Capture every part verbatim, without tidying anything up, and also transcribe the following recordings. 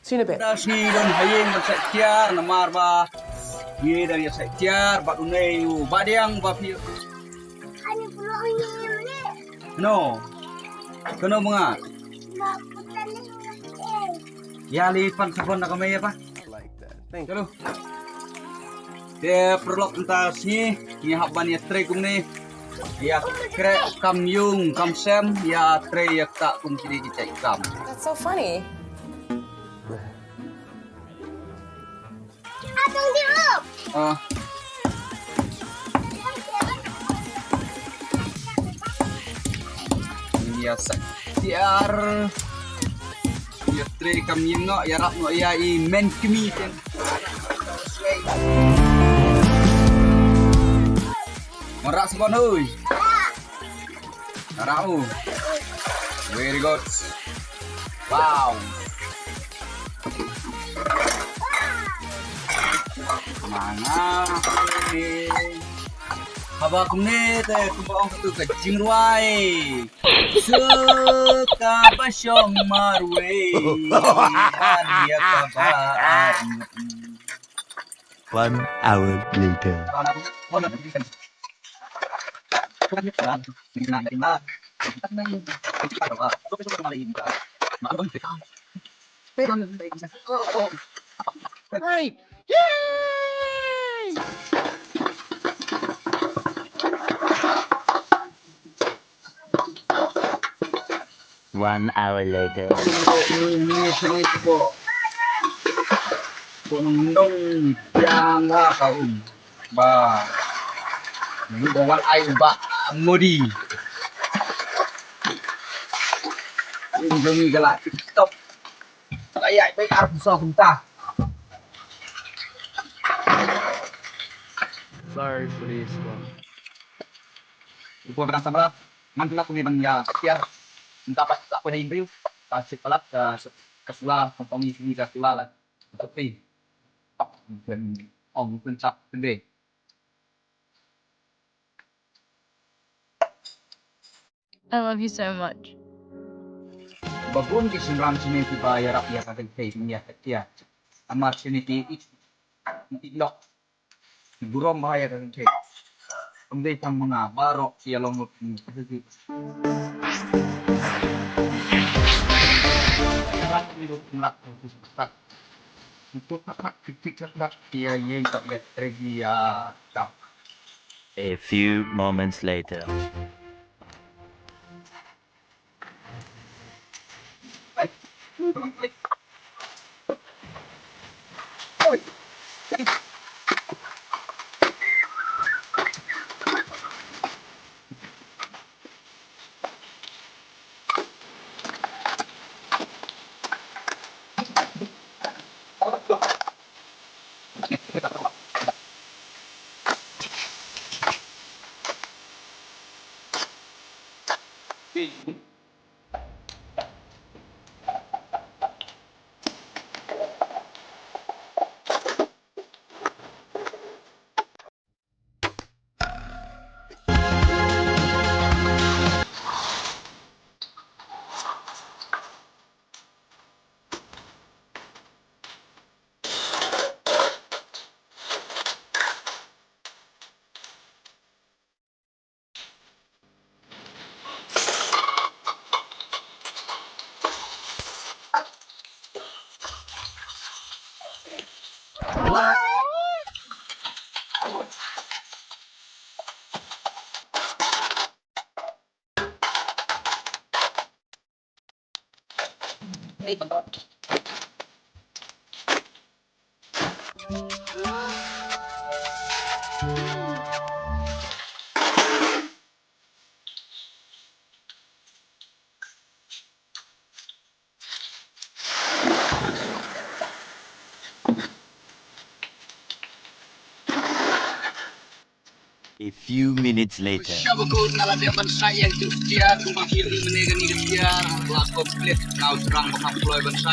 See you in a bit. Da sngi don ha ïing ban sa tiar namar ba ngi dang ïa sa tiar bad une u Badiang ba phi. No. Kano manga. Ïa li pan sabon na kamai ïa pa. Chalo. Te paralok mynta sngi ngi hap ban ïa trei kumne. Ïa kre kam ïung kam sem ïa trei ïa kata kum kine ki jait kam. That's so funny. Ah. Ïa sa tiar. Ïa trei kam ïeng noh, ïarap noh ïa i men kmie ten. Marak sabon oi. Marak u. Very good. Wow. Manga. Haba kumne te kumba ong tu ka jingrwai. Suka ba shong marwei. Ar ïa ka ba ar. One hour later. Hey! Yay! One hour later. Ko nong yang ha ka um. Ba. Ni ba wan ai ba modi. Ni dong ni gala TikTok. Ayai bai ar sa kunta. Sorry for this one. Ko bra samra. Man la kuni ban ya. Ya. Nta pa ta ko hin riu. Ka sik palat ka ka sula, ka pang ni ka sula la. Tapi. Ong pun chap pun deh. I love you so much. Ba bun ki shynrang shane kiba ïarap ïa ka kynthei ïa ka tia. Namar shane ki i i lok. Burom ba ïa ka kynthei. Ym dei tang ma nga baroh ïa long. A few moments later. A few minutes later. Shabakut na la dep ban sa ïa tu tiar kumba ki ri mene ka ni ka tiar la complete na u rang ba kham kloi ban sa.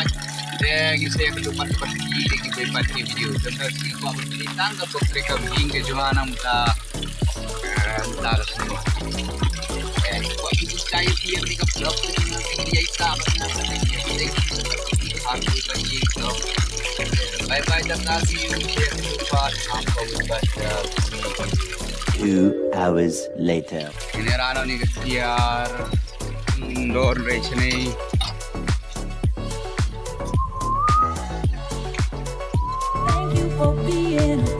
Te ngi sa ïa ka tu pat pat ki ki ki pat ki video. Te sa ki ba ban ni tang ka pok trika ming ke Johana muta. Muta ka sini. Eh, ko ki sa ïa ki ni ka blok ni ka ïa ta ba na ka ni. Bye bye, Dapnasi, you share two part, I'm going back. Two hours later. Ini rano ni kesiar. Don rechne. Thank you for being a